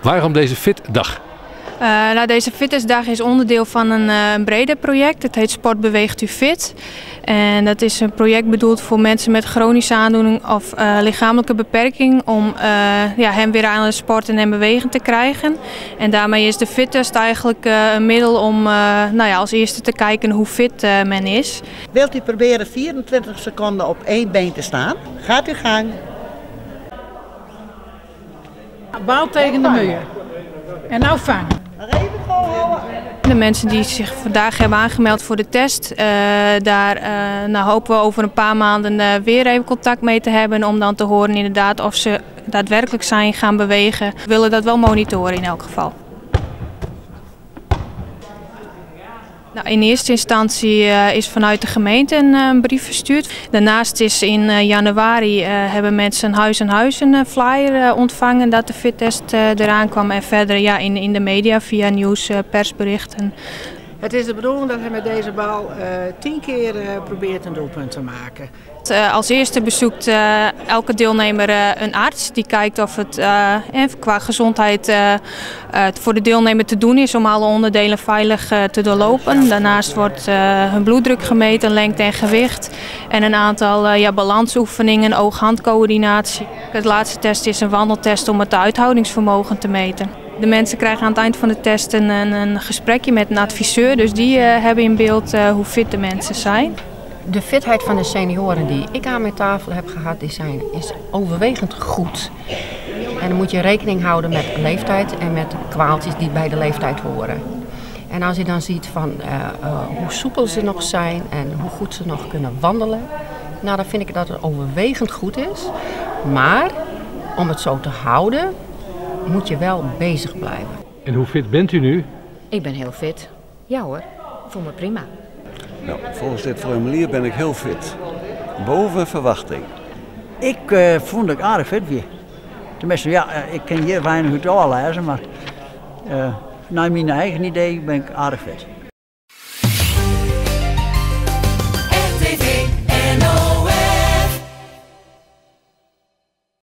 Waarom deze fitdag? Nou, deze fitnessdag is onderdeel van een breder project. Het heet Sport Beweegt U Fit. En dat is een project bedoeld voor mensen met chronische aandoening of lichamelijke beperking om ja, hen weer aan het sporten en bewegen te krijgen. En daarmee is de fittest eigenlijk een middel om nou ja, als eerste te kijken hoe fit men is. Wilt u proberen 24 seconden op één been te staan? Gaat uw gang. Bal tegen de muur. En nou vangen. Nog even volhouden. De mensen die zich vandaag hebben aangemeld voor de test, daar nou, hopen we over een paar maanden weer even contact mee te hebben om dan te horen inderdaad of ze daadwerkelijk zijn gaan bewegen. We willen dat wel monitoren in elk geval. Nou, in eerste instantie is vanuit de gemeente een brief verstuurd. Daarnaast is in januari hebben mensen huis aan huis een flyer ontvangen dat de fittest eraan kwam. En verder, ja, in de media via nieuws, persberichten. Het is de bedoeling dat hij met deze bal 10 keer probeert een doelpunt te maken. Als eerste bezoekt elke deelnemer een arts die kijkt of het qua gezondheid voor de deelnemer te doen is om alle onderdelen veilig te doorlopen. Daarnaast wordt hun bloeddruk gemeten, lengte en gewicht en een aantal, ja, balansoefeningen, oog-handcoördinatie. Het laatste test is een wandeltest om het uithoudingsvermogen te meten. De mensen krijgen aan het eind van de test een gesprekje met een adviseur, dus die hebben in beeld hoe fit de mensen zijn. De fitheid van de senioren die ik aan mijn tafel heb gehad, is overwegend goed. En dan moet je rekening houden met leeftijd en met kwaaltjes die bij de leeftijd horen. En als je dan ziet van hoe soepel ze nog zijn en hoe goed ze nog kunnen wandelen, dan vind ik dat het overwegend goed is. Maar om het zo te houden, moet je wel bezig blijven. En hoe fit bent u nu? Ik ben heel fit. Ja hoor, ik voel me prima. Volgens dit formulier ben ik heel fit. Boven verwachting. Ik vond dat ik aardig fit weer. Tenminste, ik kan hier weinig uit aflezen, maar naar mijn eigen idee ben ik aardig fit. RTV.